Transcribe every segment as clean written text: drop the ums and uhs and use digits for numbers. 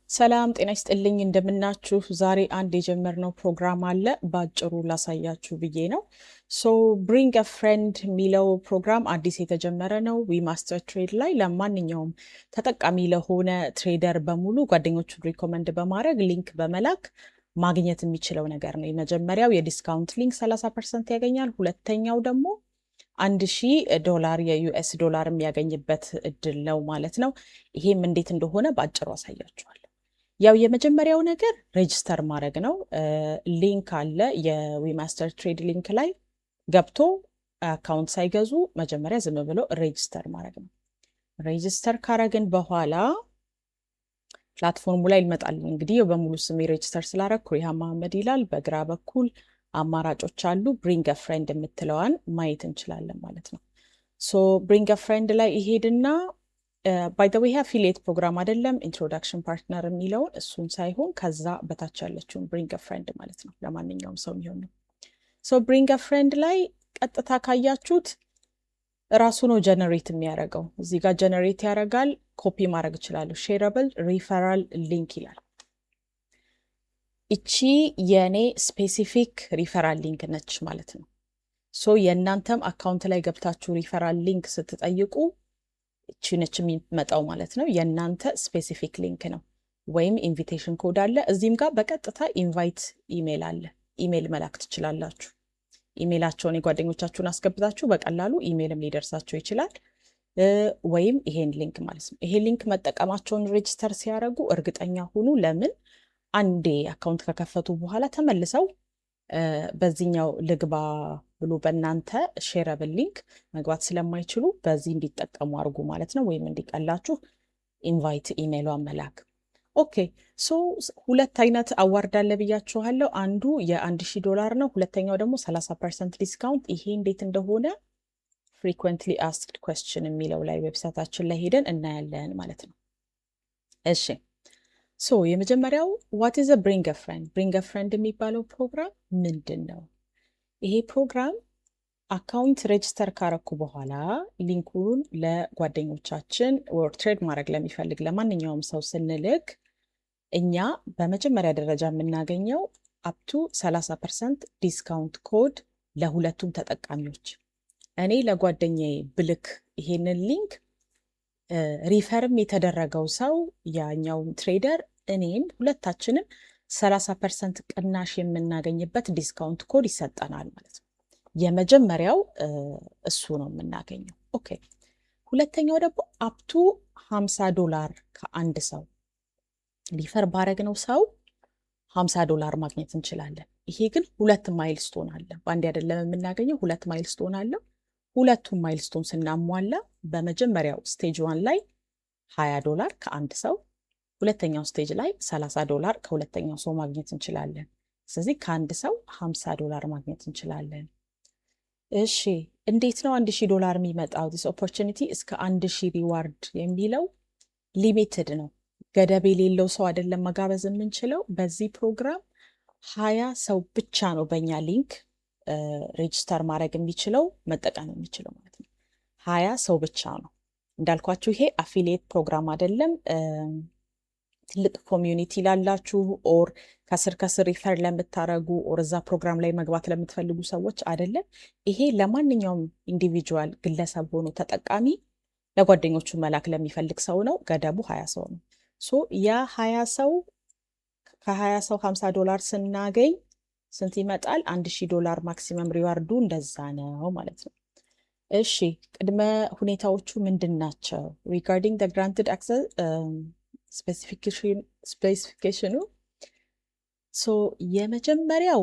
ሰላም ጤና ይስጥልኝ፣ እንደምናችሁ። ዛሬ አንድ የጀመርነው ፕሮግራም አለ፣ በአጭሩ ላሳያችሁ ብዬ ነው። So bring a friend የሚለው ፕሮግራም አዲስ የተጀመረ ነው። WeMaster Trade ላይ ለማንኛውም ተጠቃሚ ለሆነ trader በሙሉ ጓደኞቹን recommend በማድረግ link በመላክ ማግኘት የሚችለው ነገር ነው። የመጀመሪያው የ discount link 30% ያገኛል። ሁለተኛው ደግሞ 1000 ዶላር የ US ዶላር የሚያገኝበት እድል ነው ማለት ነው። ይሄም እንዴት እንደሆነ በአጭሩ አሳያችኋለሁ። ያው የመጀመሪያው ነገር register ማድረግ ነው። Link አለ፣ የ WeMaster Trade link ላይ ገብቶ account ሳይገዙ መጀመሪያ ዝም ብሎ register ማድረግ ነው። Register ካረግን በኋላ platform ኡ ላይ ይመጣል። እንግዲህ በሙሉ ስሜ register ስላረግኩ ሪሃ መሐመድ ይላል። በግራ በኩል አማራጮች አሉ። Bring a friend የምትለዋን ማየት እንችላለን ማለት ነው። So bring a friend ላይ ይሄድና፣ by the way affiliate program አይደለም፣ introduction partner የሚለውን እሱን ሳይሆን ከዛ በታች ያለችውን bring a friend ማለት ነው። ለማንኛውም ሰው የሚሆን ነው። So bring a friend ላይ ቀጥታ ካያችሁት ራሱ ነው generate የሚያደርገው። እዚህ ጋር generate ያደርጋል። ኮፒ ማድረግ እችላለሁ። Shareable referral link ይላል። እቺ የእኔ specific referral link ነች ማለት ነው። So የእናንተም account ላይ ገብታችሁ referral link ስትጠይቁ እቺ ነች የሚመጣው ማለት ነው። የእናንተ specific link ነው። ወይም invitation code አለ። እዚህም ጋር በቀጥታ invite email አለ። ኢሜይል መላክ ትችላላችሁ። ኢሜይላቸውን የጓደኞቻችሁን አስገብታችሁ በቀላሉ ኢሜይልም ሊደርሳቸው ይችላል። ወይም ይሄን link ማለት ነው። ይሄ link መጠቀማቸውን register ሲያደርጉ እርግጠኛ ሁኑ። ለምን፣ አንዴ account ከከፈቱ በኋላ ተመልሰው በዚህኛው ልግባ ብሎ በእናንተ shareable link መግባት ስለማይችሉ በዚህ እንዲጠቀሙ አድርጉ ማለት ነው። ወይም እንዲቀላችሁ invite ኢሜይሏን መላክ። Okay, so ሁለት አይነት award አለ ብያችኋለሁ። አንዱ የ1000 ዶላር ነው። ሁለተኛው ደግሞ 30% discount። ይሄ እንዴት እንደሆነ frequently asked question የሚለው ላይ website ኣችን ላይ ሄደን እናያለን ማለት ነው። እሺ፣ so የመጀመሪያው what is bring a friend? Bring a friend የሚባለው ፕሮግራም ምንድን ነው? ይሄ ፕሮግራም account register ካረኩ በኋላ link ኡን ለጓደኞቻችን or trade ማድረግ ለሚፈልግ ለማንኛውም ሰው ስንልክ እኛ በመጀመሪያ ደረጃ የምናገኘው up to 30% discount code ለሁለቱም ተጠቃሚዎች። እኔ ለጓደኛዬ ብልክ ይሄንን link refer ም የተደረገው ሰው ያኛውም trader እኔም ሁለታችንም 30% ቅናሽ የምናገኝበት discount code ይሰጠናል ማለት ነው። የመጀመሪያው እሱ ነው የምናገኘው። Okay፣ ሁለተኛው ደግሞ up to 50 ዶላር ከአንድ ሰው refer ባረግነው ሰው 50 ዶላር ማግኘት እንችላለን። ይሄ ግን ሁለት milestone አለ። በአንድ አይደለም የምናገኘው፣ ሁለት milestone አለው። ሁለቱም milestone ስናሟላ በመጀመሪያው stage one ላይ 20 ዶላር ከአንድ ሰው፣ ሁለተኛው stage ላይ 30 ዶላር ከሁለተኛው ሰው ማግኘት እንችላለን። ስለዚህ ከአንድ ሰው 50 ዶላር ማግኘት እንችላለን። እሺ፣ እንዴት ነው 1000 ዶላር የሚመጣው? This opportunity እስከ 1000 reward የሚለው limited ነው። ገደብ የሌለው ሰው አይደለም መጋበዝ የምንችለው። በዚህ ፕሮግራም 20 ሰው ብቻ ነው በእኛ link register ማድረግ የሚችለው፣ መጠቀም የሚችለው ማለት ነው። 20 ሰው ብቻ ነው። እንዳልኳችሁ ይሄ affiliate program አይደለም። ትልቅ community ላላችሁ or ከስር ከስር refer ለምታረጉ or እዛ ፕሮግራም ላይ መግባት ለምትፈልጉ ሰዎች አይደለም። ይሄ ለማንኛውም individual ግለሰብ ሆኖ ተጠቃሚ ለጓደኞቹ መላክ ለሚፈልግ ሰው ነው። ገደቡ 20 ሰው ነው። So ያ 20 ሰው፣ ከ20 ሰው 50 ዶላር ስናገኝ ስንት ይመጣል? 1000 ዶላር maximum reward ኡ እንደዛ ነው ማለት ነው። እሺ፣ ቅድመ ሁኔታዎቹ ምንድን ናቸው? Regarding the granted access specification ኑ፣ so የመጀመሪያው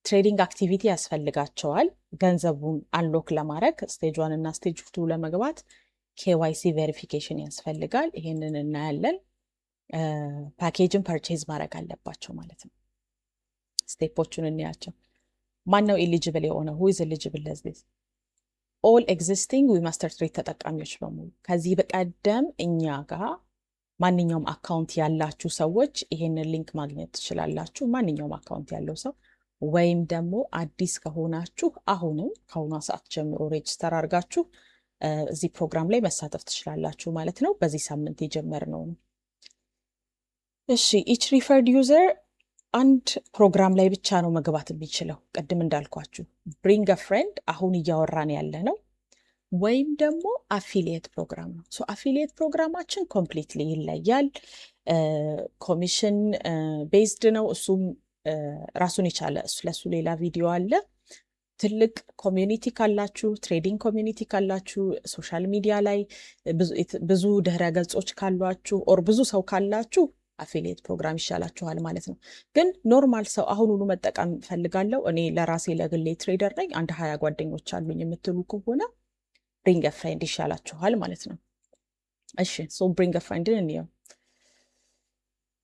trading activity ያስፈልጋቸዋል። ገንዘቡን unlock ለማድረግ stage one እና stage two ለመግባት KYC verification ያስፈልጋል። ይሄንን እናያለን። Package ን purchase ማድረግ አለባቸው ማለት ነው። Step ኦቹን እንያቸው። ማን ነው eligible የሆነ? Who is eligible ለዚህ? All existing WeMaster Trade ተጠቃሚዎች በሙሉ፣ ከዚህ በቀደም እኛ ጋር ማንኛውም account ያላችሁ ሰዎች ይሄንን link ማግኘት ትችላላችሁ። ማንኛውም account ያለው ሰው ወይም ደግሞ አዲስ ከሆናችሁ አሁንም ከአሁኗ ሰዓት ጀምሮ register አድርጋችሁ እዚህ ፕሮግራም ላይ መሳተፍ ትችላላችሁ ማለት ነው። በዚህ ሳምንት የጀመርነው ነው። እሺ፣ each referred user አንድ ፕሮግራም ላይ ብቻ ነው መግባት የሚችለው። ቅድም እንዳልኳችሁ bring a friend አሁን እያወራን ያለ ነው፣ ወይም ደግሞ affiliate program ነው። So affiliate ፕሮግራማችን completely ይለያል። Commission based ነው። እሱም ራሱን የቻለ ለሱ ሌላ ቪዲዮ አለ። ትልቅ community ካላችሁ፣ trading community ካላችሁ፣ social media ላይ ብዙ ድህረ ገጾች ካሏችሁ or ብዙ ሰው ካላችሁ affiliate program ይሻላችኋል ማለት ነው። ግን normal ሰው አሁኑኑ መጠቀም ፈልጋለሁ፣ እኔ ለራሴ ለግሌ trader ነኝ፣ አንድ 20 ጓደኞች አሉኝ የምትሉ ከሆነ bring a friend ይሻላችኋል ማለት ነው። እሺ፣ so bring a friend ን እንየው።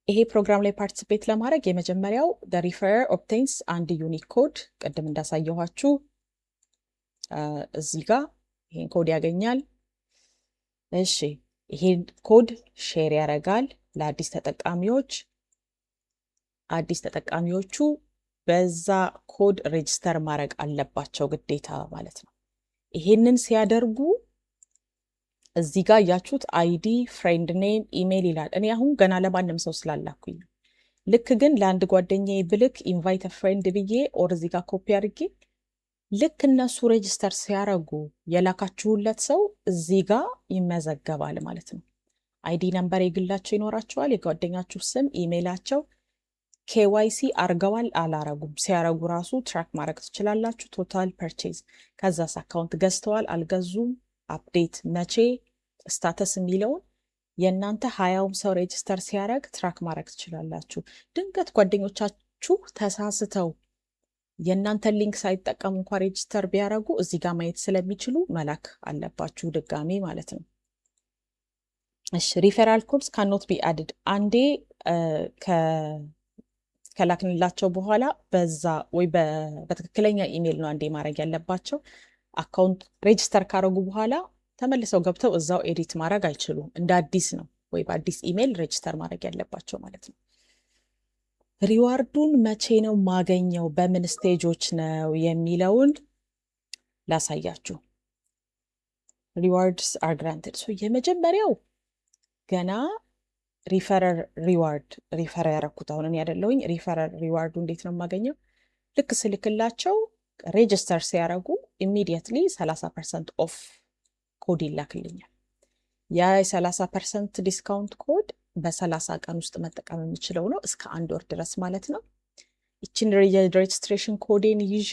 ይሄ ፕሮግራም ላይ participate ለማድረግ የመጀመሪያው referrer obtains አንድ unique code፣ ቅድም እንዳሳየኋችሁ እዚህ ጋር ይሄን ኮድ ያገኛል። እሺ፣ ይሄን code share ያደርጋል ለአዲስ ተጠቃሚዎች። አዲስ ተጠቃሚዎቹ በዛ code register ማድረግ አለባቸው ግዴታ ማለት ነው። ይሄንን ሲያደርጉ እዚህ ጋር እያችሁት ID፣ friend name፣ email ይላል። እኔ አሁን ገና ለማንም ሰው ስላላኩኝ ነው። ልክ ግን ለአንድ ጓደኛዬ ብልክ invite a friend ብዬ or እዚህ ጋር ኮፒ አድርጌ ልክ እነሱ register ሲያረጉ የላካችሁለት ሰው እዚህ ጋር ይመዘገባል ማለት ነው። ID number የግላቸው ይኖራቸዋል። የጓደኛችሁ ስም፣ ኢሜይላቸው፣ KYC አርገዋል አላረጉም፣ ሲያረጉ ራሱ track ማድረግ ትችላላችሁ። Total purchase፣ ከዛስ account ገዝተዋል አልገዙም፣ update መቼ፣ status የሚለውን የእናንተ 20ውም ሰው register ሲያደርግ track ማድረግ ትችላላችሁ። ድንገት ጓደኞቻችሁ ተሳስተው የእናንተን link ሳይጠቀሙ እንኳ register ቢያደርጉ እዚህ ጋር ማየት ስለሚችሉ መላክ አለባችሁ ድጋሜ ማለት ነው። እሺ፣ ሪፈራል ኮድስ ካኖት ቢ አድድ። አንዴ ከላክንላቸው በኋላ በዛ ወይ በትክክለኛ ኢሜይል ነው አንዴ ማድረግ ያለባቸው። Account register ካደረጉ በኋላ ተመልሰው ገብተው እዛው edit ማድረግ አይችሉም። እንደ አዲስ ነው ወይ በአዲስ email register ማድረግ ያለባቸው ማለት ነው። Reward ኡን መቼ ነው ማገኘው፣ በምን stage ኦች ነው የሚለውን ላሳያችሁ። Rewards are granted። የመጀመሪያው ገና referrer reward፣ refer ያረኩት አሁን እኔ አይደለሁኝ። Referrer reward ኡ እንዴት ነው የማገኘው? ልክ ስልክላቸው register ሲያደርጉ immediately 30% off code ይላክልኛል። ያ የ30% discount code በ30 ቀን ውስጥ መጠቀም የምችለው ነው፣ እስከ አንድ ወር ድረስ ማለት ነው። ይችን registration code ኤን ይዤ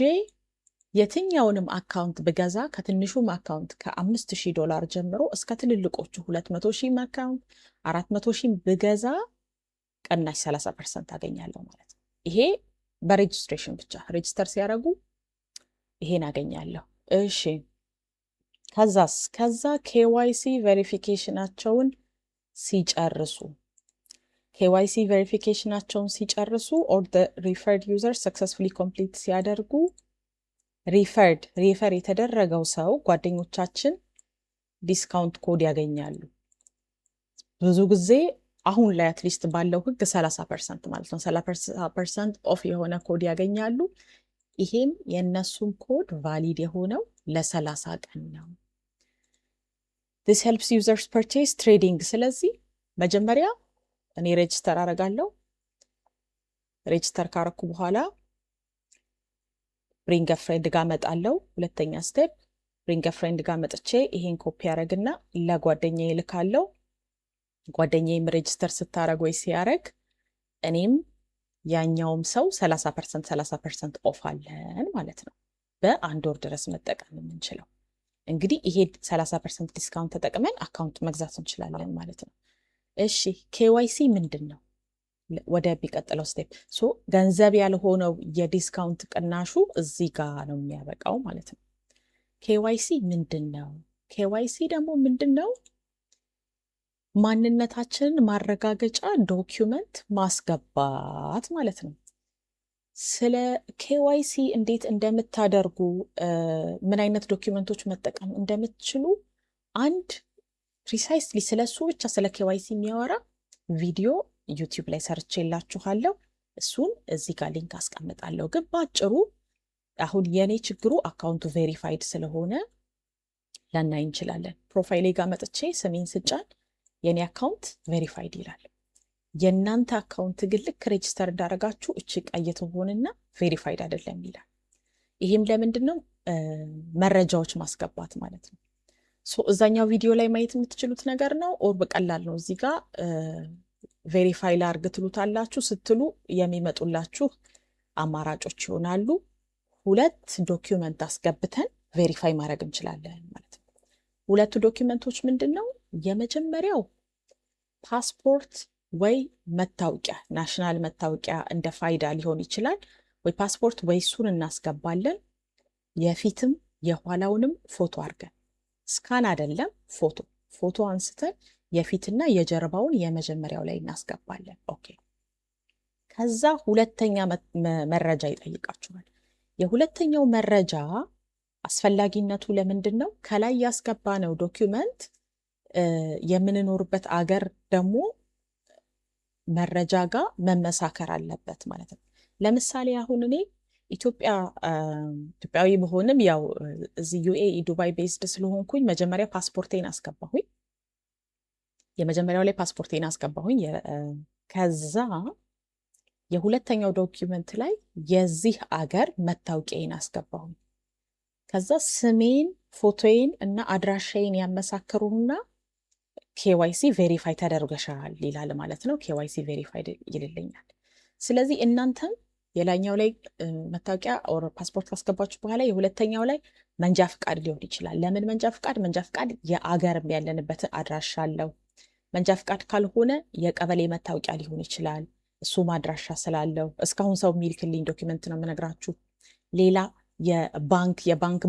የትኛውንም account ብገዛ ከትንሹም account ከ5,000 ዶላር ጀምሮ እስከ ትልልቆቹ 200,000 account፣ 400,000 ብገዛ ቅናሽ 30% አገኛለሁ ማለት ነው። ይሄ በ registration ብቻ register ሲያደርጉ ይሄን አገኛለሁ። እሺ፣ ከዛስ? ከዛ KYC verification ኣቸውን ሲጨርሱ፣ KYC verification ኣቸውን ሲጨርሱ or referred user successfully complete ሲያደርጉ refer የተደረገው ሰው ጓደኞቻችን discount code ያገኛሉ። ብዙ ጊዜ አሁን ላይ at least ባለው ህግ 30% ማለት ነው። 30% off የሆነ ኮድ ያገኛሉ። ይሄም የእነሱም code valid የሆነው ለ30 ቀን ነው። This helps users purchase trading። ስለዚህ መጀመሪያ እኔ register አደርጋለሁ። Register ካረኩ በኋላ bring a friend ጋር መጣለው። ሁለተኛ step bring a friend ጋር መጥቼ ይሄን ኮፒ ያደረግና ለጓደኛዬ ልካለው። ጓደኛዬም register ስታረግ ወይ ሲያረግ እኔም ያኛውም ሰው 30% 30% off አለን ማለት ነው። በአንድ ወር ድረስ መጠቀም የምንችለው እንግዲህ ይሄ 30% discount ተጠቅመን account መግዛት እንችላለን ማለት ነው። እሺ፣ KYC ምንድን ነው? ወደሚቀጥለው step፣ so ገንዘብ ያልሆነው የ discount ቅናሹ እዚህ ጋር ነው የሚያበቃው ማለት ነው። KYC ምንድን ነው? KYC ደግሞ ምንድን ነው? ማንነታችንን ማረጋገጫ document ማስገባት ማለት ነው። ስለ KYC እንዴት እንደምታደርጉ፣ ምን አይነት document ኦች መጠቀም እንደምትችሉ አንድ precisely ስለ እሱ ብቻ ስለ KYC የሚያወራ ቪዲዮ YouTube ላይ ሰርቼላችኋለሁ። እሱን እዚህ ጋር link አስቀምጣለሁ። ግን በአጭሩ አሁን የኔ ችግሩ account ኡ verified ስለሆነ ላናይ እንችላለን። Profile ኤ ጋር መጥቼ ስሜን ስጫን የኔ account verified ይላል። የእናንተ account ግን ልክ register እንዳደረጋችሁ እቺ ቀይ ትሆንና verified አይደለም ይላል። ይህም ለምንድን ነው? መረጃዎች ማስገባት ማለት ነው። So እዛኛው ቪዲዮ ላይ ማየት የምትችሉት ነገር ነው። Or በቀላል ነው። እዚህ ጋር verify ላርግ ትሉታላችሁ። ስትሉ የሚመጡላችሁ አማራጮች ይሆናሉ። ሁለት document አስገብተን verify ማድረግ እንችላለን ማለት ነው። ሁለቱ document ኦች ምንድን ነው? የመጀመሪያው ፓስፖርት ወይ መታወቂያ፣ national መታወቂያ እንደ ፋይዳ ሊሆን ይችላል፣ ወይ ፓስፖርት ወይ እሱን እናስገባለን። የፊትም የኋላውንም ፎቶ አድርገን፣ scan አይደለም፣ ፎቶ አንስተን የፊትና የጀርባውን የመጀመሪያው ላይ እናስገባለን። Okay። ከዛ ሁለተኛ መረጃ ይጠይቃችኋል። የሁለተኛው መረጃ አስፈላጊነቱ ለምንድን ነው? ከላይ ያስገባነው document የምንኖርበት አገር ደግሞ መረጃ ጋር መመሳከር አለበት ማለት ነው። ለምሳሌ አሁን እኔ ኢትዮጵያዊ ብሆንም ያው እዚህ UAE ዱባይ based ስለሆንኩኝ መጀመሪያ ፓስፖርቴን አስገባሁኝ። የመጀመሪያው ላይ ፓስፖርቴን አስገባሁኝ። ከዛ የሁለተኛው document ላይ የዚህ አገር መታወቂያዬን አስገባሁኝ። ከዛ ስሜን፣ ፎቶዬን እና አድራሻዬን ያመሳክሩና KYC verify ተደርገሻል ይላል ማለት ነው። KYC verified ይልልኛል። ስለዚህ እናንተም የላይኛው ላይ መታወቂያ or ፓስፖርት ካስገባችሁ በኋላ የሁለተኛው ላይ መንጃ ፍቃድ ሊሆን ይችላል። ለምን መንጃ ፍቃድ? መንጃ ፍቃድ የአገርም ያለንበትን አድራሻ አለው። መንጃ ፍቃድ ካልሆነ የቀበሌ መታወቂያ ሊሆን ይችላል። እሱም አድራሻ ስላለው እስካሁን ሰው የሚልክልኝ document ነው የምነግራችሁ። ሌላ የባንክ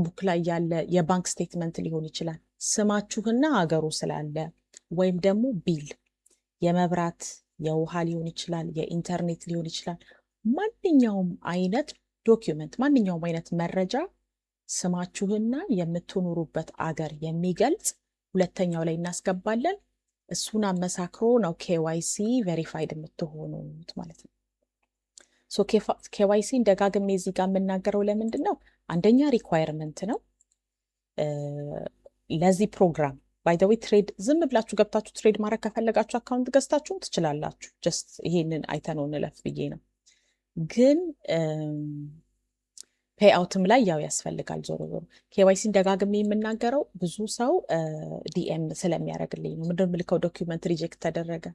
book ላይ ያለ የባንክ statement ሊሆን ይችላል። ስማችሁና አገሩ ስላለ ወይም ደግሞ bill፣ የመብራት፣ የውሃ ሊሆን ይችላል፣ የኢንተርኔት ሊሆን ይችላል። ማንኛውም አይነት document፣ ማንኛውም አይነት መረጃ ስማችሁና የምትኖሩበት አገር የሚገልጽ ሁለተኛው ላይ እናስገባለን። እሱን አመሳክሮ ነው KYC verified የምትሆኑት ማለት ነው። So KYC ን ደጋግሜ እዚህ ጋር የምናገረው ለምንድን ነው? አንደኛ requirement ነው ለዚህ ፕሮግራም። By the way፣ trade ዝም ብላችሁ ገብታችሁ trade ማድረግ ከፈለጋችሁ account ገዝታችሁም ትችላላችሁ። Just ይሄንን አይተነው እንለፍ ብዬ ነው። ግን payout ም ላይ ያው ያስፈልጋል። ዞሮ ዞሮ KYC ን ደጋግሜ የምናገረው ብዙ ሰው DM ስለሚያደርግልኝ ነው። ምንድን የምልከው document reject ተደረገ።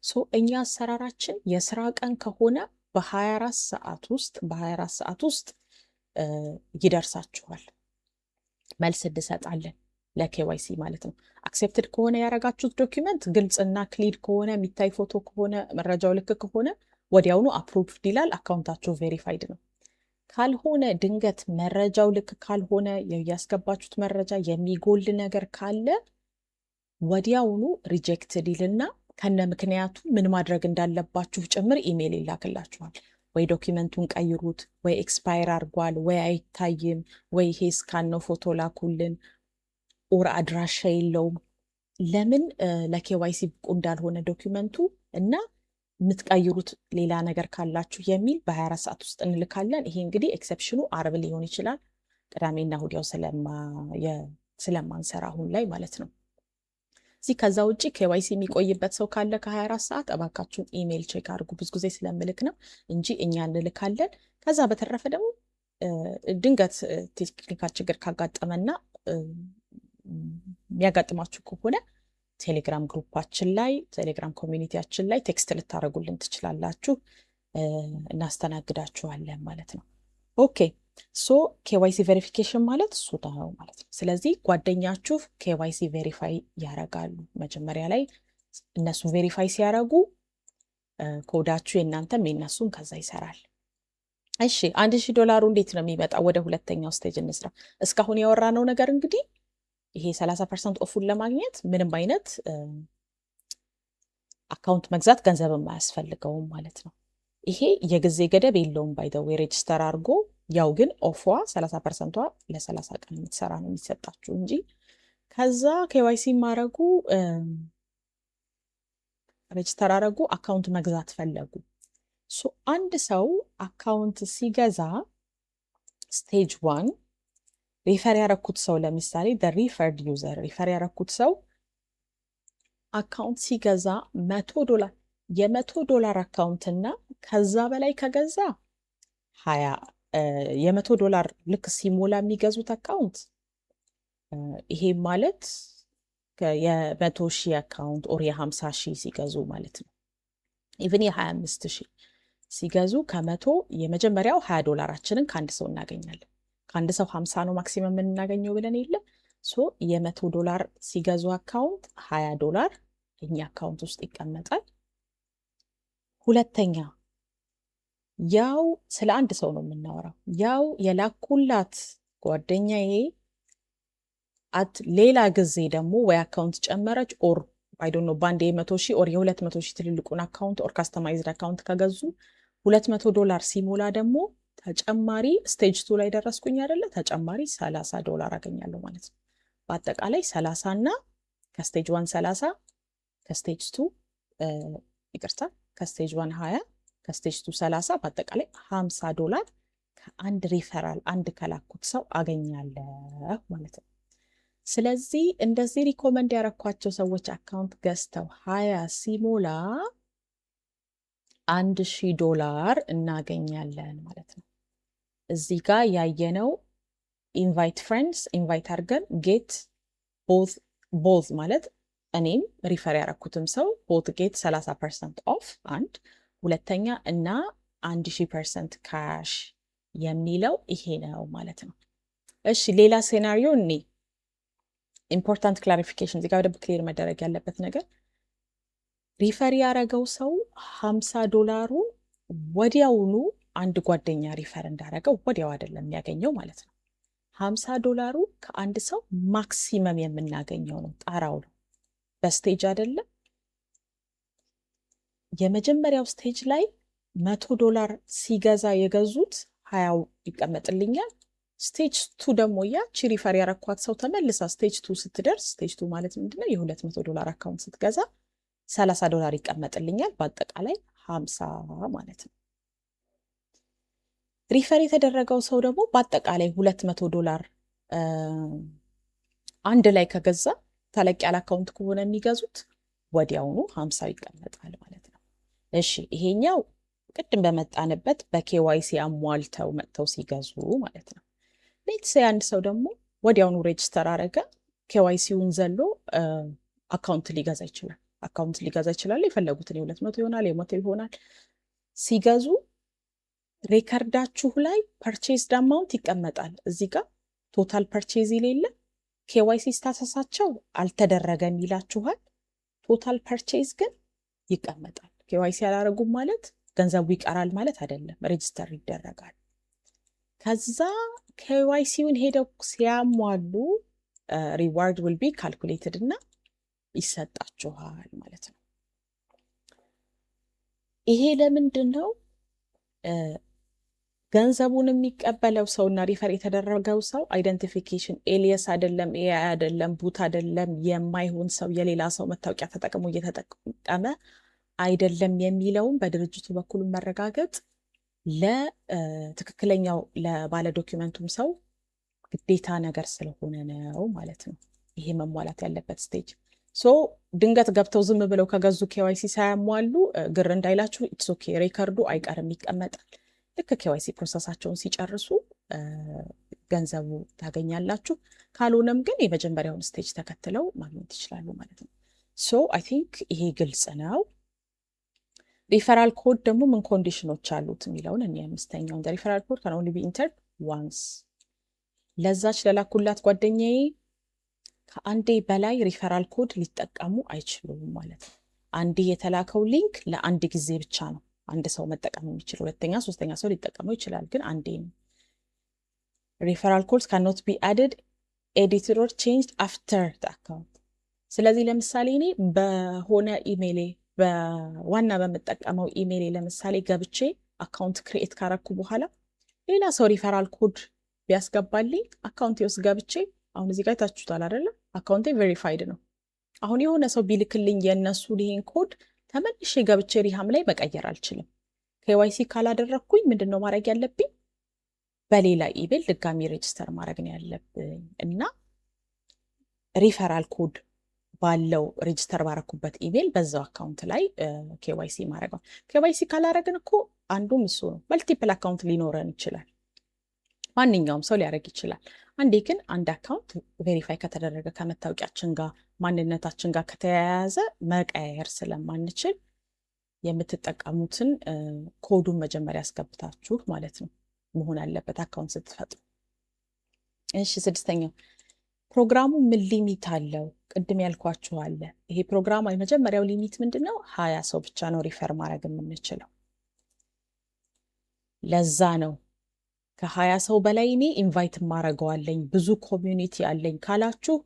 So እኛ አሰራራችን የስራ ቀን ከሆነ በ24 ሰዓት ውስጥ፣ በ24 ሰዓት ውስጥ ይደርሳችኋል። መልስ እንሰጣለን ለ KYC ማለት ነው። Accepted ከሆነ፣ ያረጋችሁት document ግልጽና clear ከሆነ፣ የሚታይ ፎቶ ከሆነ፣ መረጃው ልክ ከሆነ ወዲያውኑ approved ይላል። Account ኣችሁ verified ነው። ካልሆነ፣ ድንገት መረጃው ልክ ካልሆነ፣ ያስገባችሁት መረጃ የሚጎል ነገር ካለ ወዲያውኑ rejected ይልና ከነ ምክንያቱ ምን ማድረግ እንዳለባችሁ ጭምር ኢሜይል ይላክላችኋል። ወይ document ኡን ቀይሩት፣ ወይ expire አድርጓል፣ ወይ አይታይም፣ ወይ ይሄ scan ነው ፎቶ ላኩልን፣ or አድራሻ የለውም። ለምን ለ KYC ብቁ እንዳልሆነ document ኡ እና የምትቀይሩት ሌላ ነገር ካላችሁ የሚል በ24 ሰዓት ውስጥ እንልካለን። ይሄ እንግዲህ exception ኑ አርብ ሊሆን ይችላል። ቅዳሜና እሑድ ያው ስለማንሰራ አሁን ላይ ማለት ነው። እዚህ ከዛ ውጭ KYC የሚቆይበት ሰው ካለ ከ24 ሰዓት እባካችሁን email check አድርጉ። ብዙ ጊዜ ስለምልክ ነው እንጂ እኛ እንልካለን። ከዛ በተረፈ ደግሞ ድንገት technical ችግር ካጋጠመና የሚያጋጥማችሁ ከሆነ ቴሌግራም group ኣችን ላይ፣ ቴሌግራም community ያችን ላይ text ልታደርጉልን ትችላላችሁ። እናስተናግዳችኋለን ማለት ነው። Okay፣ so KYC verification ማለት እሱ ነው ማለት ነው። ስለዚህ ጓደኛችሁ KYC verify ያደርጋሉ። መጀመሪያ ላይ እነሱ verify ሲያደርጉ ኮዳችሁ የእናንተም የእነሱም ከዛ ይሰራል። እሺ፣ 1000 ዶላሩ እንዴት ነው የሚመጣው? ወደ ሁለተኛው stage እንስራ። እስካሁን ያወራነው ነገር እንግዲህ ይሄ 30% off ኡን ለማግኘት ምንም አይነት account መግዛት ገንዘብም አያስፈልገውም ማለት ነው። ይሄ የጊዜ ገደብ የለውም። By the way፣ register አድርጎ ያው ግን off ዋ 30% ቷ ለ30 ቀን የምትሰራ ነው የሚሰጣችሁ እንጂ። ከዛ KYC ማድረጉ፣ register አረጉ፣ account መግዛት ፈለጉ። So አንድ ሰው account ሲገዛ stage one refer ያረኩት ሰው፣ ለምሳሌ referred user፣ refer ያረኩት ሰው account ሲገዛ 100 ዶላር የ100 ዶላር account እና ከዛ በላይ ከገዛ 20፣ የ100 ዶላር ልክ ሲሞላ የሚገዙት account፣ ይሄ ማለት የ100,000 account or የ50,000 ሲገዙ ማለት ነው። Even የ25,000 ሲገዙ ከ100 የመጀመሪያው 20 ዶላራችንን ከአንድ ሰው እናገኛለን። ከአንድ ሰው 50 ነው maximum የምናገኘው ብለን የለ? So የ100 ዶላር ሲገዙ account 20 ዶላር እኛ account ውስጥ ይቀመጣል። ሁለተኛ ያው ስለ አንድ ሰው ነው የምናወራው። ያው የላኩላት ጓደኛዬ at ሌላ ጊዜ ደግሞ ወይ account ጨመረች or I don't know፣ በአንድ የ100,000 or የ200,000 ትልልቁን account or customized account ከገዙ 200 ዶላር ሲሞላ ደግሞ ተጨማሪ፣ stage two ላይ ደረስኩኝ አይደለ? ተጨማሪ 30 ዶላር አገኛለሁ ማለት ነው። በአጠቃላይ 30 እና ከ stage one 30፣ ከ stage two፣ ይቅርታ፣ ከ stage one 20፣ ከ stage two 30፣ በአጠቃላይ 50 ዶላር ከአንድ ሪፈራል፣ አንድ ከላኩት ሰው አገኛለሁ ማለት ነው። ስለዚህ እንደዚህ recommend ያረኳቸው ሰዎች account ገዝተው 20 ሲሞላ 1,000 ዶላር እናገኛለን ማለት ነው። እዚህ ጋር ያየነው invite friends፣ invite አድርገን get both ማለት እኔም refer ያረኩትም ሰው both get 30% off አንድ፣ ሁለተኛ እና 1000% cash የሚለው ይሄ ነው ማለት ነው። እሺ፣ ሌላ scenario እኔ important clarification፣ እዚህ ጋር በደንብ clear መደረግ ያለበት ነገር refer ያደረገው ሰው 50 ዶላሩ ወዲያውኑ አንድ ጓደኛ refer እንዳደረገው ወዲያው አይደለም የሚያገኘው ማለት ነው። 50 ዶላሩ ከአንድ ሰው maximum የምናገኘው ነው፣ ጣራው ነው። በ stage አይደለም። የመጀመሪያው stage ላይ 100 ዶላር ሲገዛ የገዙት 20ው ይቀመጥልኛል። Stage two ደግሞ ያቺ refer ያረኳት ሰው ተመልሳ stage two ስትደርስ፣ stage two ማለት ምንድነው? የ200 ዶላር account ስትገዛ 30 ዶላር ይቀመጥልኛል። በአጠቃላይ 50 ማለት ነው። Refer የተደረገው ሰው ደግሞ በአጠቃላይ 200 ዶላር አንድ ላይ ከገዛ፣ ተለቅ ያለ account ከሆነ የሚገዙት ወዲያውኑ 50ው ይቀመጣል ማለት ነው። እሺ፣ ይሄኛው ቅድም በመጣንበት በ KYC አሟልተው መጥተው ሲገዙ ማለት ነው። Let's say አንድ ሰው ደግሞ ወዲያውኑ register አረገ፣ KYC ውን ዘሎ account ሊገዛ ይችላል። Account ሊገዛ ይችላል። የፈለጉትን የ200 ይሆናል፣ የ100 ይሆናል። ሲገዙ record ኣችሁ ላይ purchased amount ይቀመጣል። እዚህ ጋር total purchase የሌለ KYC status ኣቸው አልተደረገም ይላችኋል። Total purchase ግን ይቀመጣል። KYC ያላረጉም ማለት ገንዘቡ ይቀራል ማለት አይደለም፣ register ይደረጋል። ከዛ KYC ውን ሄደው ሲያሟሉ reward will be calculated እና ይሰጣችኋል ማለት ነው። ይሄ ለምንድን ነው? ገንዘቡን የሚቀበለው ሰው እና refer የተደረገው ሰው identification alias አይደለም፣ AI አይደለም፣ bot አይደለም፣ የማይሆን ሰው የሌላ ሰው መታወቂያ ተጠቅሞ እየተጠቀመ አይደለም የሚለውን በድርጅቱ በኩል መረጋገጥ ለትክክለኛው ለባለ document ኡም ሰው ግዴታ ነገር ስለሆነ ነው ማለት ነው። ይሄ መሟላት ያለበት stage። So ድንገት ገብተው ዝም ብለው ከገዙ KYC ሳያሟሉ ግር እንዳይላችሁ፣ it's okay፣ record ኡ አይቀርም፣ ይቀመጣል። ልክ KYC process ኣቸውን ሲጨርሱ ገንዘቡ ታገኛላችሁ። ካልሆነም ግን የመጀመሪያውን stage ተከትለው ማግኘት ይችላሉ ማለት ነው። So I think ይሄ ግልጽ ነው። Referral code ደግሞ ምን condition ኦች አሉት የሚለውን እኔ አምስተኛውን፣ referral code can only be entered once። ለዛች ለላኩላት ጓደኛዬ ከአንዴ በላይ referral code ሊጠቀሙ አይችሉም ማለት ነው። አንዴ የተላከው link ለአንድ ጊዜ ብቻ ነው አንድ ሰው መጠቀም የሚችል። ሁለተኛ ሶስተኛ ሰው ሊጠቀመው ይችላል፣ ግን አንዴ ነው። ሪፈራል ኮድስ ካኖት ቢ አድድ፣ ኤዲትድ ኦር ቼንጅድ አፍተር አካውንት። ስለዚህ ለምሳሌ እኔ በሆነ ኢሜይሌ፣ በዋና በምጠቀመው ኢሜይሌ ለምሳሌ ገብቼ account create ካረኩ በኋላ ሌላ ሰው referral code ቢያስገባልኝ account ኤ ውስጥ ገብቼ፣ አሁን እዚህ ጋር ታችሁታል አይደለም? Account ኤ verified ነው። አሁን የሆነ ሰው ቢልክልኝ የእነሱን ይሄን ኮድ ተመልሼ ገብቼ ሪሃም ላይ መቀየር አልችልም። KYC ካላደረግኩኝ ምንድን ነው ማድረግ ያለብኝ? በሌላ ኢሜል ድጋሚ register ማድረግ ነው ያለብኝ እና referral code ባለው register ባረኩበት ኢሜል በዛው account ላይ KYC ማድረግ። KYC ካላረግን እኮ አንዱም እሱ ነው። Multiple account ሊኖረን ይችላል። ማንኛውም ሰው ሊያደርግ ይችላል። አንዴ ግን አንድ account verify ከተደረገ፣ ከመታወቂያችን ጋር፣ ማንነታችን ጋር ከተያያዘ መቀያየር ስለማንችል የምትጠቀሙትን ኮዱን መጀመሪያ አስገብታችሁ ማለት ነው መሆን አለበት account ስትፈጥሩ። እሺ፣ ስድስተኛው ፕሮግራሙ ምን limit አለው? ቅድም ያልኳችሁ አለ። ይሄ ፕሮግራም የመጀመሪያው limit ምንድን ነው? 20 ሰው ብቻ ነው refer ማድረግ የምንችለው። ለዛ ነው ከ20 ሰው በላይ እኔ invite ማድረገዋለኝ፣ ብዙ community አለኝ ካላችሁ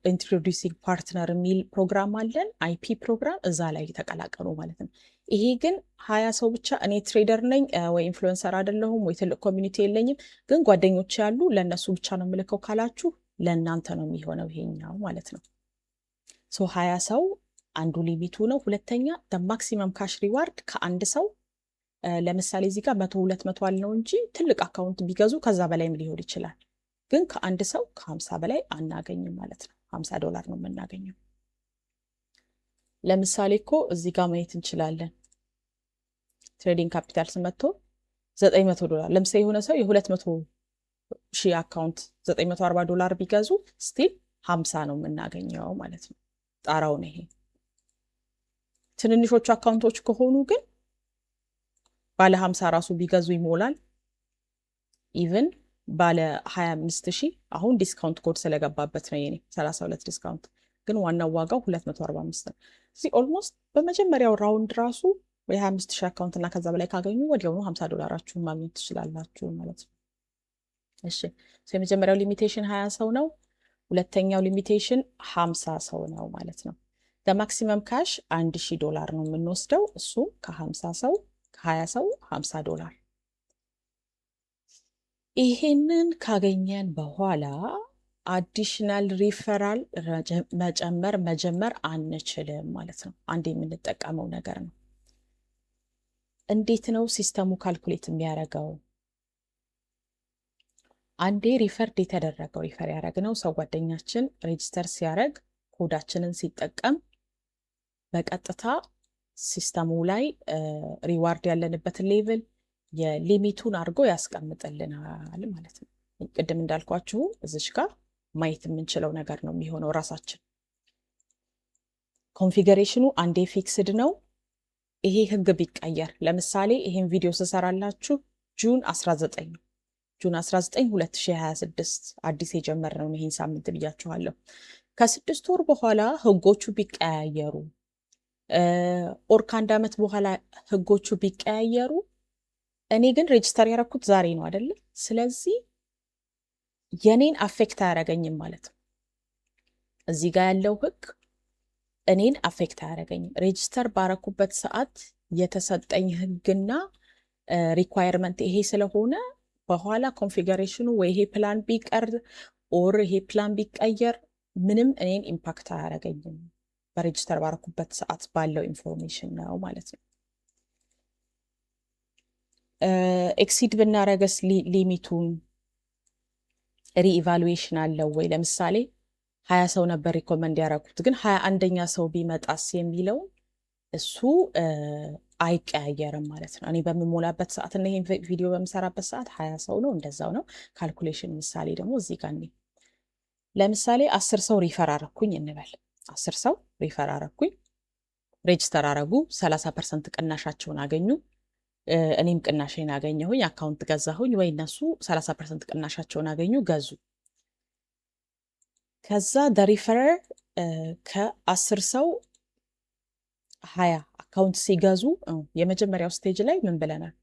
introducing partner የሚል ፕሮግራም አለን፣ IP program፣ እዛ ላይ ተቀላቀሉ ማለት ነው። ይሄ ግን 20 ሰው ብቻ፣ እኔ trader ነኝ ወይ influencer አይደለሁም ወይ ትልቅ community የለኝም፣ ግን ጓደኞች ያሉ ለእነሱ ብቻ ነው የምልከው ካላችሁ ለእናንተ ነው የሚሆነው ይሄኛው ማለት ነው። So 20 ሰው አንዱ limit ኡ ነው። ሁለተኛ maximum cash reward ከአንድ ሰው፣ ለምሳሌ እዚህ ጋር 100፣ 200 አልነው እንጂ ትልቅ account ቢገዙ ከዛ በላይም ሊሆን ይችላል። ግን ከአንድ ሰው ከ50 በላይ አናገኝም ማለት ነው። 50 ዶላር ነው የምናገኘው። ለምሳሌ እኮ እዚህ ጋር ማየት እንችላለን። Trading Capital ስመቶ 900 ዶላር፣ ለምሳሌ የሆነ ሰው የ200,000 account 940 ዶላር ቢገዙ still 50 ነው የምናገኘው ማለት ነው። ጣራውን ይሄ። ትንንሾቹ account ኦች ከሆኑ ግን ባለ 50 ራሱ ቢገዙ ይሞላል። Even ባለ 25,000፣ አሁን discount code ስለገባበት ነው የኔ 32 discount፣ ግን ዋናው ዋጋው 245 ነው። እዚህ almost በመጀመሪያው round ራሱ የ25,000 account እና ከዛ በላይ ካገኙ ወዲያውኑ 50 ዶላራችሁን ማግኘት ትችላላችሁ ማለት ነው። እሺ፣ የመጀመሪያው limitation 20 ሰው ነው። ሁለተኛው limitation 50 ሰው ነው ማለት ነው። Maximum cash 1000 ዶላር ነው የምንወስደው። እሱም ከ50 ሰው፣ ከ20 ሰው 50 ዶላር። ይሄንን ካገኘን በኋላ additional referral መጨመር መጀመር አንችልም ማለት ነው። አንድ የምንጠቀመው ነገር ነው። እንዴት ነው system ኡ calculate የሚያደርገው? አንዴ referred የተደረገው፣ refer ያደረግነው ሰው፣ ጓደኛችን register ሲያደርግ ኮዳችንን ሲጠቀም በቀጥታ system ኡ ላይ reward ያለንበትን level የ limit ኡን አድርጎ ያስቀምጥልናል ማለት ነው። ቅድም እንዳልኳችሁ እዚች ጋር ማየት የምንችለው ነገር ነው የሚሆነው ራሳችን። Configuration ኑ አንዴ fixed ነው። ይሄ ህግ ቢቀየር፣ ለምሳሌ ይሄን ቪዲዮ ስሰራላችሁ June 19 ነው። June 19 2026 አዲስ የጀመርነውን ይሄን ሳምንት ብያችኋለሁ። ከ6 ወር በኋላ ህጎቹ ቢቀያየሩ or ከአንድ ዓመት በኋላ ህጎቹ ቢቀያየሩ፣ እኔ ግን register ያደረኩት ዛሬ ነው አይደለ? ስለዚህ የኔን affect አያደርገኝም ማለት ነው። እዚህ ጋር ያለው ህግ እኔን affect አያደርገኝም። Register ባረኩበት ሰዓት የተሰጠኝ ህግና requirement ይሄ ስለሆነ በኋላ configuration ኑ ወይ ይሄ ፕላን ቢቀር or ይሄ ፕላን ቢቀየር ምንም እኔን impact አያደርገኝም። በ register ባረኩበት ሰዓት ባለው information ነው ማለት ነው። Exceed ብናረገስ limit ኡን reevaluation አለው ወይ? ለምሳሌ 20 ሰው ነበር recommend ያደረኩት፣ ግን 21ኛ ሰው ቢመጣስ የሚለውን እሱ አይቀያየርም ማለት ነው። እኔ በምሞላበት ሰዓት እና ይሄን ቪዲዮ በምሰራበት ሰዓት 20 ሰው ነው፣ እንደዛው ነው። Calculation ምሳሌ ደግሞ እዚህ ጋር እኔ ለምሳሌ 10 ሰው refer አረኩኝ እንበል። 10 ሰው refer አረኩኝ፣ register አረጉ፣ 30% ቅናሻቸውን አገኙ። እኔም ቅናሽን አገኘሁኝ፣ account ገዛሁኝ፣ ወይ እነሱ 30% ቅናሻቸውን አገኙ፣ ገዙ። ከዛ referrer ከ10 ሰው 20 account ሲገዙ የመጀመሪያው stage ላይ ምን ብለናል?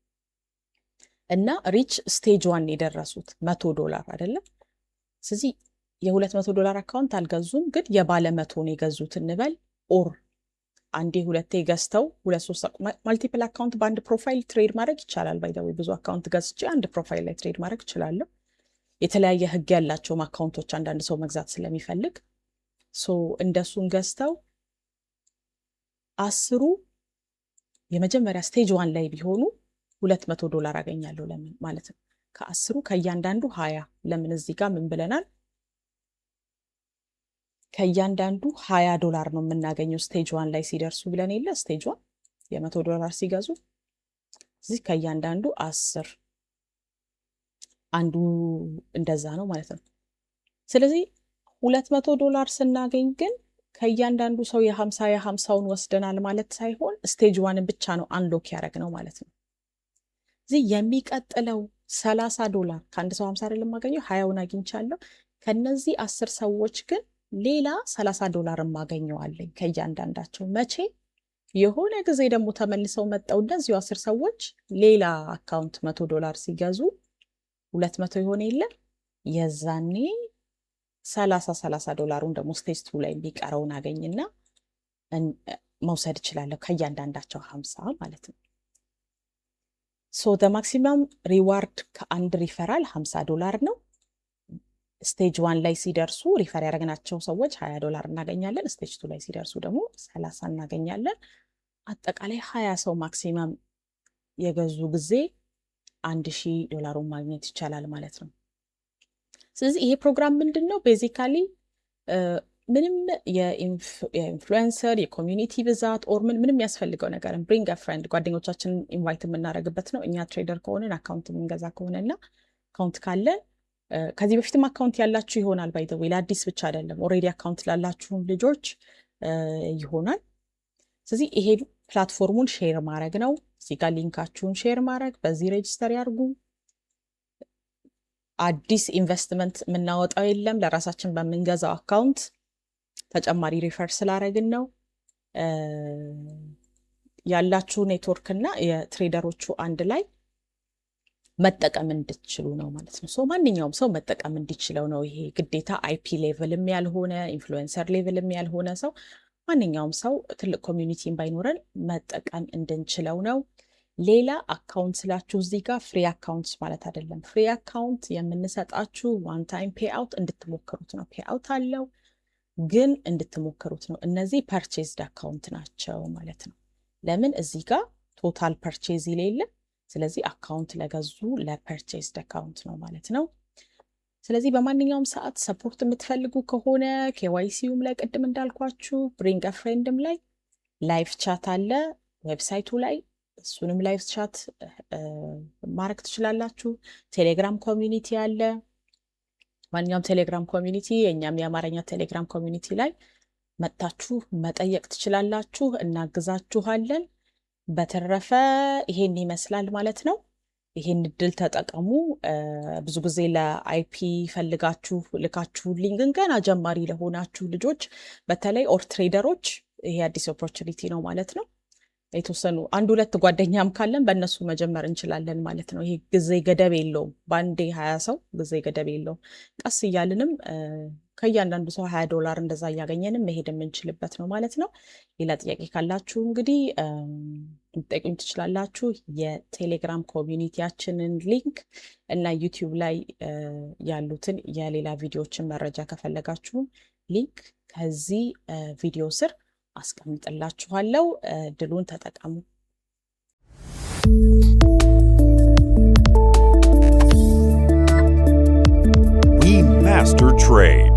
እና reach stage one የደረሱት 100 ዶላር አይደለም። ስለዚህ የ200 ዶላር account አልገዙም፣ ግን የባለ 100ን የገዙት እንበል፣ or አንዴ ሁለቴ ገዝተው ሁለት ሶስት multiple account በአንድ profile trade ማድረግ ይቻላል። By the way ብዙ account ገዝቼ አንድ profile ላይ trade ማድረግ እችላለሁ። የተለያየ ህግ ያላቸውም account ኦች አንዳንድ ሰው መግዛት ስለሚፈልግ፣ so እንደሱን ገዝተው 10ሩ የመጀመሪያ stage one ላይ ቢሆኑ 200 ዶላር አገኛለሁ። ለምን ማለት ነው? ከ10ሩ ከእያንዳንዱ 20። ለምን እዚህ ጋር ምን ብለናል? ከእያንዳንዱ 20 ዶላር ነው የምናገኘው stage one ላይ ሲደርሱ ብለን የለ? Stage one የ100 ዶላር ሲገዙ እዚህ ከእያንዳንዱ 10፣ አንዱ እንደዛ ነው ማለት ነው። ስለዚህ 200 ዶላር ስናገኝ ግን ከእያንዳንዱ ሰው የ50 የ50ውን ወስደናል ማለት ሳይሆን stage one ን ብቻ ነው unlock ያደረግነው ማለት ነው። እዚህ የሚቀጥለው 30 ዶላር፣ ከአንድ ሰው 50 አይደለም የማገኘው፣ 20ውን አግኝቻለሁ። ከነዚህ 10 ሰዎች ግን ሌላ 30 ዶላር የማገኘዋለኝ ከእያንዳንዳቸው። መቼ? የሆነ ጊዜ ደግሞ ተመልሰው መጥተው እነዚሁ 10 ሰዎች ሌላ account 100 ዶላር ሲገዙ 200 የሆነ የለ? የዛኔ 30 30 ዶላሩን ደግሞ stage two ላይ የሚቀረውን አገኝና መውሰድ እችላለሁ ከእያንዳንዳቸው 50 ማለት ነው። So the maximum reward ከአንድ ሪፈራል 50 ዶላር ነው። Stage one ላይ ሲደርሱ refer ያደረግናቸው ሰዎች 20 ዶላር እናገኛለን። Stage two ላይ ሲደርሱ ደግሞ 30 እናገኛለን። አጠቃላይ 20 ሰው maximum የገዙ ጊዜ 1000 ዶላሩን ማግኘት ይቻላል ማለት ነው። ስለዚህ ይሄ ፕሮግራም ምንድን ነው? Basically ምንም የ influencer፣ የ community ብዛት or ምን ምንም የሚያስፈልገው ነገር፣ bring a friend፣ ጓደኞቻችንን invite የምናደርግበት ነው። እኛ trader ከሆንን፣ account የምንገዛ ከሆነና account ካለን፣ ከዚህ በፊትም account ያላችሁ ይሆናል፣ by the way ለአዲስ ብቻ አይደለም፣ already account ላላችሁም ልጆች ይሆናል። ስለዚህ ይሄ platform ኡን share ማድረግ ነው። እዚህ ጋር link ኣችሁን share ማድረግ፣ በዚህ register ያርጉ። አዲስ ኢንቨስትመንት የምናወጣው የለም። ለራሳችን በምንገዛው account ተጨማሪ refer ስላደረግን ነው። ያላችሁ ኔትወርክ እና የ trader ኦቹ አንድ ላይ መጠቀም እንድትችሉ ነው ማለት ነው። So ማንኛውም ሰው መጠቀም እንዲችለው ነው። ይሄ ግዴታ IP level ም ያልሆነ፣ influencer level ም ያልሆነ ሰው፣ ማንኛውም ሰው ትልቅ community ን ባይኖረን መጠቀም እንድንችለው ነው። ሌላ account ስላችሁ እዚህ ጋር free account ማለት አይደለም። Free account የምንሰጣችሁ one time payout እንድትሞክሩት ነው። Payout አለው ግን እንድትሞክሩት ነው። እነዚህ purchased account ናቸው ማለት ነው። ለምን? እዚህ ጋር total purchase ይላል። ስለዚህ account ለገዙ ለ purchased account ነው ማለት ነው። ስለዚህ በማንኛውም ሰዓት support የምትፈልጉ ከሆነ KYC ውም ላይ ቅድም እንዳልኳችሁ bring a friend ም ላይ live chat አለ website ኡ ላይ፣ እሱንም live chat ማድረግ ትችላላችሁ። ቴሌግራም community አለ። ማንኛውም ቴሌግራም community፣ የእኛም የአማርኛ ቴሌግራም community ላይ መጥታችሁ መጠየቅ ትችላላችሁ። እናግዛችኋለን። በተረፈ ይሄን ይመስላል ማለት ነው። ይሄን እድል ተጠቀሙ። ብዙ ጊዜ ለ IP ፈልጋችሁ ልካችሁልኝ ግን ገና ጀማሪ ለሆናችሁ ልጆች በተለይ or trader ኦች ይሄ አዲስ opportunity ነው ማለት ነው። የተወሰኑ አንድ ሁለት ጓደኛም ካለን በእነሱ መጀመር እንችላለን ማለት ነው። ይሄ ጊዜ ገደብ የለውም። በአንዴ 20 ሰው ጊዜ ገደብ የለውም። ቀስ እያልንም ከእያንዳንዱ ሰው 20 ዶላር እንደዛ እያገኘንም መሄድ የምንችልበት ነው ማለት ነው። ሌላ ጥያቄ ካላችሁ እንግዲህ ልትጠይቁኝ ትችላላችሁ። የቴሌግራም community ያችንን link እና ዩቲዩብ ላይ ያሉትን የሌላ ቪዲዮዎችን መረጃ ከፈለጋችሁም link ከዚህ ቪዲዮ ስር አስቀምጥላችኋለሁ። እድሉን ተጠቀሙ። We master trade.